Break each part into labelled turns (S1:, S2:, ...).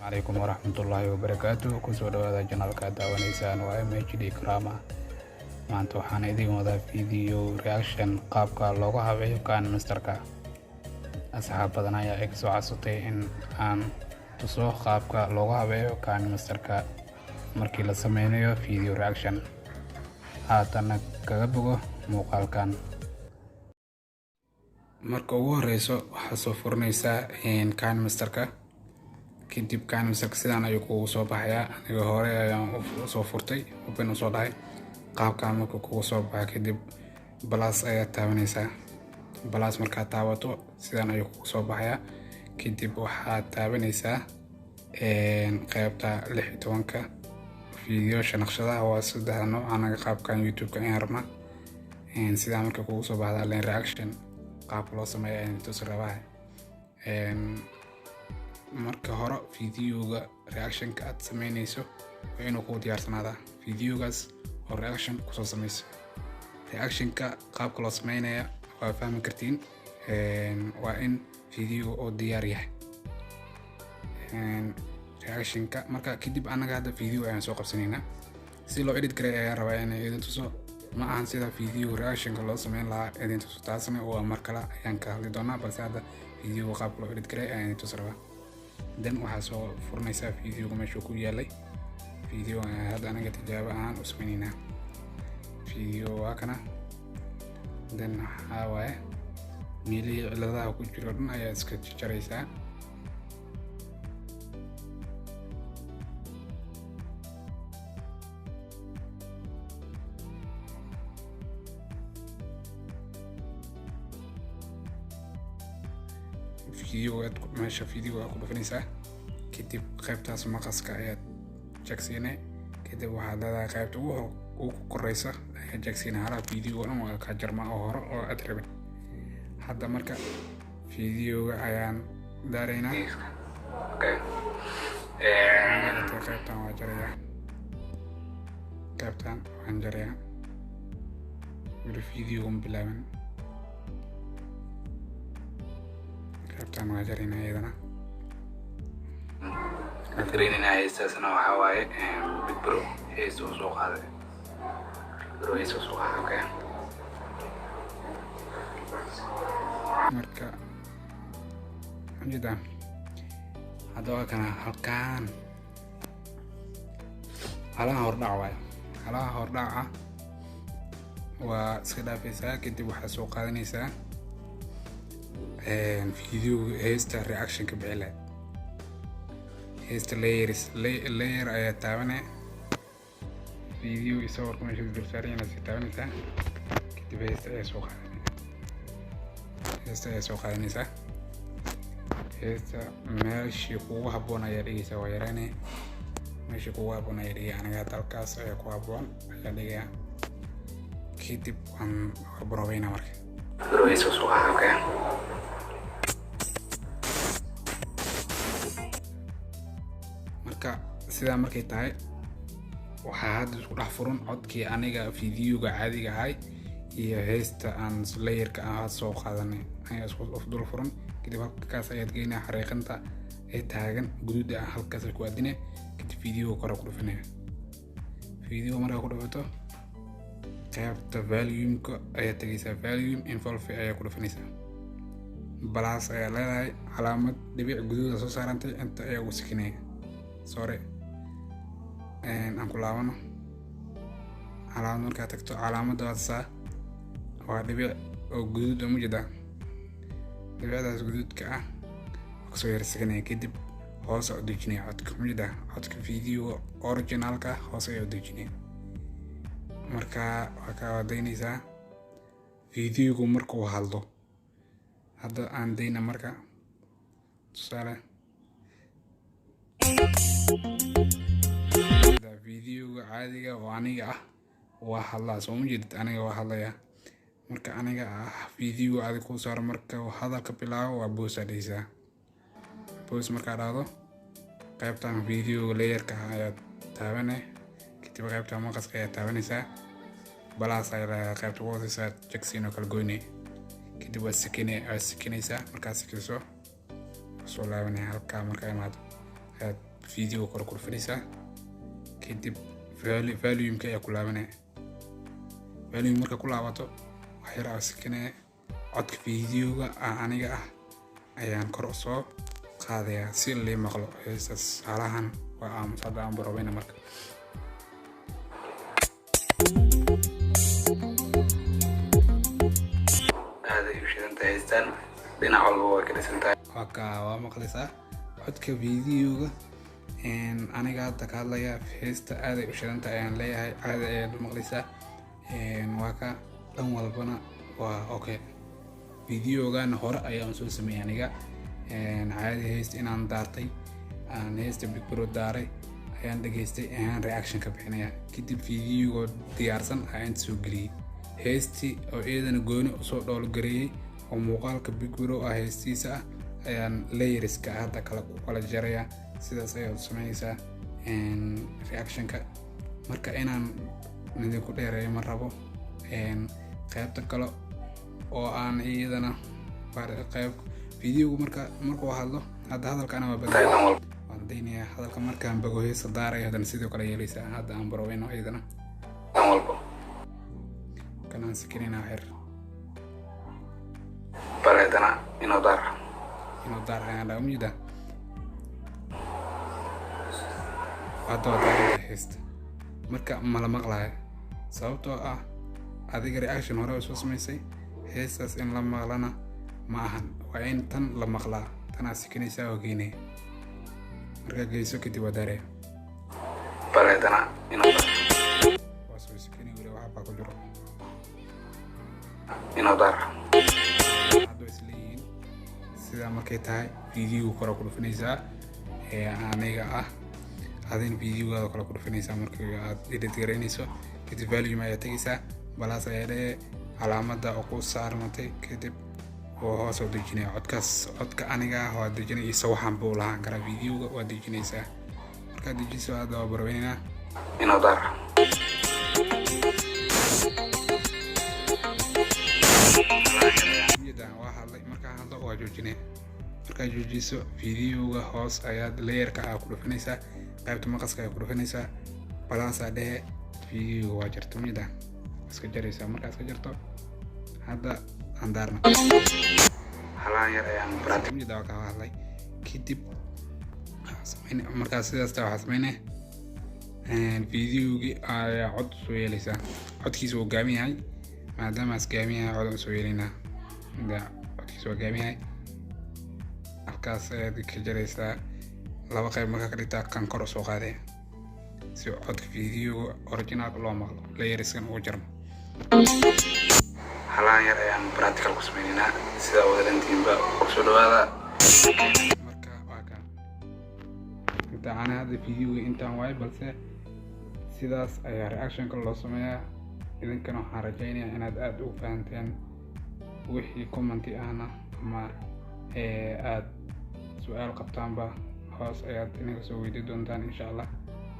S1: Calaykum waraxmatullaahi wabarakaatu. Kusoo dhawaada channelka daawanaysaan, waa MHD Krama. Maanta waxaan idin wadaa video reaction, qaabka loogu habeeyo KineMasterka. Asxaab badan ayaa iga soo codsatay in aan tuso qaabka loogu habeeyo KineMasterka markii la sameynayo video reaction. Haatana kaga bogo muuqaalkan. Marka ugu horeyso waxaad soo furanaysaa KineMasterka. Kadib KineMasterka sidaan ayuu kugu soo baxayaa. Aniga hore ayaan usoo furtay, open usoo dhahay. Qaabkaan marka kugu soo baxa kadib, plus ayaad taabanaysaa. Plus markaad taabato, sidaan ayuu kugu soo baxayaa. Kadib waxaad taabanaysaa qeybta 16-ka fiidiyoosha. Naqshadaha waa saddexda nooc. Anaga qaabkan YouTube-ka ayaan rabnaa. Sidaa marka kugu soo baxda, line reaction qaabka loo sameeyo ayaan tusi rabaa. Marka hore videoga reactionka aad sameynayso waa inuu kuu diyaarsanaadaa, videogaas oo reaction kusoo sameyso. Reactionka qaabka loo sameynaya waa fahmi kartiin, waa in videoga oo diyaar yahay reactionka. Marka kadib anaga hadda video ayaan soo qabsanaynaa. Si loo edit garay ayaan rabaa inay idin tuso. Ma ahan sida video reactionka loo sameyn lahaa idin tuso, taasna waa mar kale ayaan ka hadli doonaa, balse hadda videoga qaabka loo edit garay ayaan idin tusi rabaa. Then waxaa soo furanaysaa videoga meeshuu ku yaalay. Video ayaan hadda anaga tijaabo ahaan u sameynaynaa. Video waa kana. Then waxaa waaye meelihii ciladaha ku jiro dhan ayaa iska jarjaraysaa. Videogaad meesha videoga ku dhufanaysaa. Kadib qaybtaas maqaska ayaad jagsiinay. Kadib waxaad leedahay qaybta ugu koreysa ayaa jagsiinay. Halaha videoga dhan waa kaa jarmaa oo hore oo aad rabin. Hadda marka videoga ayaan daaraynaa. Qaybtan waa jarayaa, qaybtan waan jarayaa. Weli videoga ma bilaaban. Qaybtan waa jaraynaa iyadana.
S2: Dareynayna heestaasna waxaa waaye Big Bro heesta uu soo qaaday. Big Bro heesta uu soo qaaday, okay.
S1: Marka ujeedaa, hadda waa kana. Halkaan halaha hordhac waayo, halaha hordhaca waa iska dhaafaysaa. Kadib waxaad soo qaadanaysaa videoga heesta reactionka bixi lahayd. Heesta layers, layer ayaa taabanaya. Video iyo sawirka meesha dul saaran yahay sii taabanaysaa. Kadib heesta ayaa soo qaadanaysaa, heesta ayaa soo qaadanaysaa. Heesta meeshii kugu habboon ayaa dhigaysaa. Waa yareynaya, meeshii kugu habboon ayaa dhigaya. Aniga hadda halkaas ayaa ku habboon ayaa dhigayaa. Kadib waan baroobeynaa marka.
S2: Bro heesta uu soo qaaday, okay.
S1: Marka sidaa markay tahay, waxaa hadda isku dhex furan codkii aniga videoga caadiga ahay iyo heesta aan layerka aan soo qaadanay ayaa isku dul furan. Kadib halkaas ayaad geynaya xariiqinta ee taagan guduuda ah, halkaas ku aadine. Kadib videoga kore ku dhufanaya. Video markaa ku dhufato, qaybta volume-ka ayaa tegaysaa. Volume envelope ayaa ku dhufanaysaa. Plus ayaa leedahay, calaamad dhibic guduuda soo saarantay inta ayaa ugu sikinaya. Sorry, aan ku laabano. Calaamad markaa tagto, calaamaddaasa waa dhibic oo guduud oo mujida. Dhibicdaas guduudka ah kasoo yar siganaya. Kadib hoos u dejinaya codka mujida. Codka video originalka hoos ayaa u dejinaya. Marka waa kaa wadaynaysaa videogu markuu hadlo. Hadda aan dayna. Marka tusaale videoga caadiga oo aniga ah waa hadlaa, soo ma jeedid? Aniga waa hadlayaa. Marka aniga ah videoga adig kuu saaro, marka hadalka bilaabo waa pause aa dhehaysaa. Pause markaa dhahdo, qaybtan videoga layerka ah ayaad taabane. Kadib qaybta maqaska ayaad taabanaysaa. Plus ayaa leedahay. Qaybta ugu hooseysa jagsiin oo kala goynay. Kadib waa sikinaysaa. Markaad sikiso, soo laabanaya. Halkaa markaa imaado ayaad Video kore ku dhufanaysaa, kadib volume-ka ayaa ku laabanaya. Volume marka ku laabato, wax yar aa sikinaya. Codka videoga aniga ah ayaan kor usoo qaadayaa si lii maqlo heestaas. Halahan waa aamus, hadda aan baroobayna marka.
S2: Aaday u shidan tahay heystaan, dhinac walba way ka dhisan tahay.
S1: Waa kaa, waa maqlaysaa codka videoga aniga hadda ka hadlaya. Heesta aaday u shidan tahay ayaan leeyahay, caadi ayaad u maqlaysaa. Waa ka dhan walbana waa okay. Videogan hore ayaan soo sameeyay aniga. Caadi heesta inaan daartay, aan heesta Big Bro daaray ayaan dhageystay, ayaan reaction ka bixinaya. Kadib videogo diyaarsan ayaan soo geliyey heestii oo iyadana gooni usoo dhoolgareeyey oo muuqaalka Big Bro ah heestiisa ah ayaan layerska hadda kala ku kala jaraya. Sidaas ayaad sameynaysaa reactionka. Marka inaan idinku dheereeyo ma rabo. Qaybta kale oo aan iyadana qayb videogu marka markuu hadlo, hadda hadalka ana waa
S2: tahay
S1: badal
S2: dhan walba.
S1: Waan daynayaa hadalka markaan bago heesta daaraya, haddana sidoo kale yeelaysaa. Hadda aan baroweyno iyadana.
S2: Dhan walba.
S1: Kanaan sikinayna xir.
S2: Bal haddana inoo daar.
S1: Inuu daar ayaan dhaha umjeedaa. Hadda waa daaranta heesta, marka mala maqlayo sababtoo ah adiga reaction hore soo samaysay. Heestaas in la maqlana ma ahan, waa in tan la maqlaa. Tanaa sikinaysaa oo geynaya. Markaa geyso kadib waa daaraya.
S2: Bal haddana inoo daar.
S1: Waa soo sikinay, weli waxbaa ku jiro.
S2: Inoo daar.
S1: Hadda is leeyihiin. Sidaa markay tahay, videoga kore ku dhufanaysaa ee aniga ah, adina videogaada kale ku dhufanaysaa marka aad edit garaynayso. Kadib volume ayaa tegaysaa, plus ayaa dhee calaamadda oo ku saarmatay. Kadib oo hoos oo dejinaya codkaas. Codka aniga ah waa dejinaya, isa waxaan buu lahaan karaa videoga, waa dejinaysaa. Markaad dejiso, hadda waa barweynaa.
S2: Inoo daar.
S1: Ujeedaan waa hadlay. Markaa hadlo waa joojinaya. Markaad joojiso, videoga hoos ayaad layerka ah ku dhufanaysaa, qaybta maqaska ayaa ku dhufanaysaa, plusaa dhehe, videoga waa jarta. Ujeedaan iska jaraysaa. Markaa iska jarto, hadda aan daarna.
S2: Halaan yar ayaan practical
S1: Ujeedaa, waa kaa hadlay. Kadib waxaa markaa sidaas taa waxaa sameynaya, videogii ayaa cod soo yeelaysaa. Codkiisa wuu gaaban yahay. Maadaama is gaaban yahay, cod soo yeelaynaa. Mida codkiisa waa gaaban yahay, halkaas ayaad ka jaraysaa laba qayb. Markaa ka dhigtaa, kan kor usoo qaadaya si codka videoga originalka loo maqlo, layerskan ugu jarmo.
S2: Halaan yar ayaan practical ku sameynaynaa. Sidaa wadalantiinba kusoo dhawaada.
S1: Marka waa kaa inta ana hadda videoga intaan waayo, balse sidaas ayaa reactionka loo sameeyaa. Idinkana waxaan rajaynayaa inaad aada ugu fahanteen. Wixii commenti ahna ama aad su-aal qabtaanba, hoos ayaad inaga soo weydii doontaan insha Allah.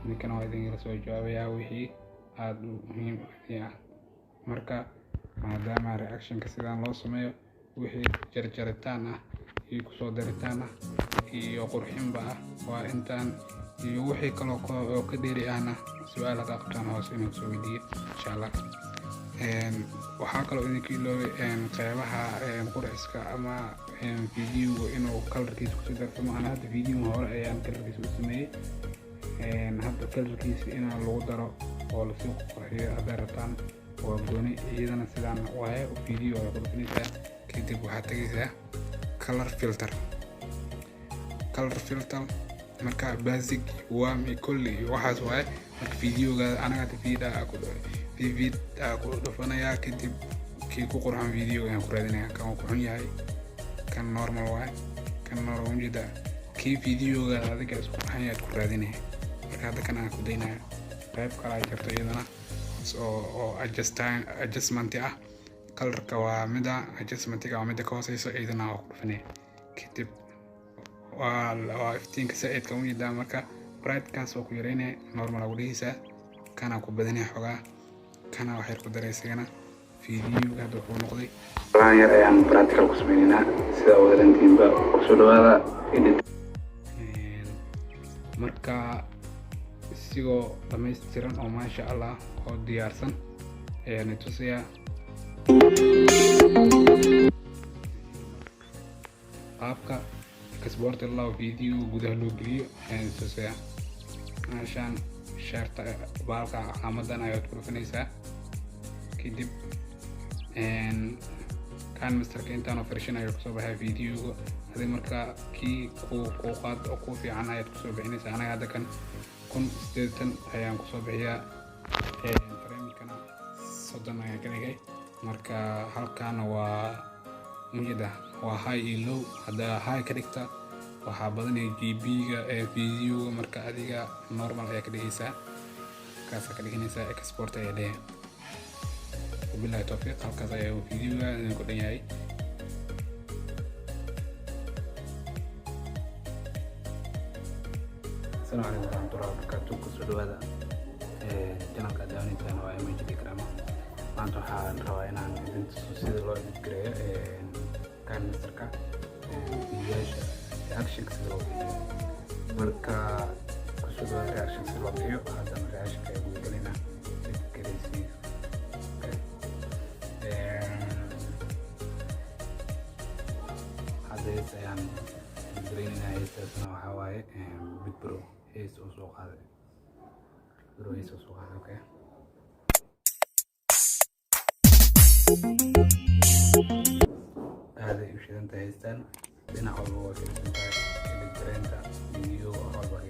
S1: Idinkana waa idinkala soo jawaabayaa wixii aada muhiim idin ah. Marka maadaama reactionka sidaan loo sameeyo, wixii jarjaritaan ah iyo kusoo daritaan ah iyo qurxinba ah waa intaan, iyo wixii kaloo oo ka dheeri ahna, su-aal haddaa qabtaan hoos inuu soo weydiiyo insha Allah. Waxaa kaloo idinka iloobay qeybaha qurxiska ama videoga inuu colorkiisa kusii darsamo. Ana hadda videoga hore ayaan colorkiisa u sameeyey. Hadda colorkiisa inaa lagu daro oo lasii qurxiyo hadday rabtaan waa gooni iyadana. Sidaan waaye, video ayaa ku dhufanaysaa, kadib waxaad tegaysaa color filter. Color filter marka basic, warm iyo kulli iyo waxaas waaye. Marka videogaada anaga hadda vivid aa ku dhufanayaa. Kadib kii ku qurxan video ayaan ku raadinaya. Kan waa ku xun yahay, kan normal waaye, kan normal. Ujeedaa, kii videogaada adiga isku qurxan yahay aad ku raadinaya. Marka hadda kan aan ku daynaya. Qayb kale ay jirto iyadana oo adjustment ah. Colorka waa mida, adjustmentiga waa mida ka hooseyso, iyadana waa ku dhufanaya. Kadib waa iftiinka saaidka ujeedaa. Marka brightkaas waa ku yareynaya, normal aa ku dhigaysaa. Kana ku badanaya xogaa, kana wax yar ku daray isagana. Videoga hadda wuxuu noqday
S2: Halaan yar ayaan practical ku sameynaynaa. Sidaa wadalantiinba kusoo dhawaada edit.
S1: Marka isigoo dhammaystiran oo maasha Allah oo diyaarsan ayaan tusayaa qaabka export loo video gudaha loo geliyo ayaan tusayaa. Meeshaan sheerta baalka calaamadan ayaad ku dhufanaysaa. Kadib KineMasterka intaanoo version ayuu kusoo baxay videoga. Adi marka kii ku qaad oo ku fiican ayaad kusoo bixinaysaa. Anaga hadda kan 1080 ayaan kusoo bixiyaa, framekana 30 ayaan ka dhigay. Marka halkaana waa mujida, waa high iyo low. Haddaa high ka dhigta, waxaa badanaya GB-ga ee videoga. Marka adiga normal ayaa ka dhigaysaa, kaasaa ka dhiganaysaa. Export ayaa leeyahay. Wabillahi towfiiq. Halkaas ayaa videoga idinku dhan yahay. Asalaamu calaykum waraxmatullahi wabarakaatu. Kusoo dhawaada channelka daawaneysaan, waa MHD Karama. Maanta waxaan rabaa inaan idin tuso sida loo edit gareeyo KineMasterka videoyaasha reactionka sida loo bixiyo. Marka kusoo dhawaada reaction sida loo bixiyo. Haddana reactionka ayaa guda galaynaa, edit gareysiin. Hadda hees ayaan edit gareynaynaa. Heestaasna waxaa waaye Big Bro hees oo soo qaaday. Big Bro hees oo soo qaaday. Okay, aaday u shidan tahay heestan, dhinac walba waa ka dhisan tahay, edit gareynta video wax walba.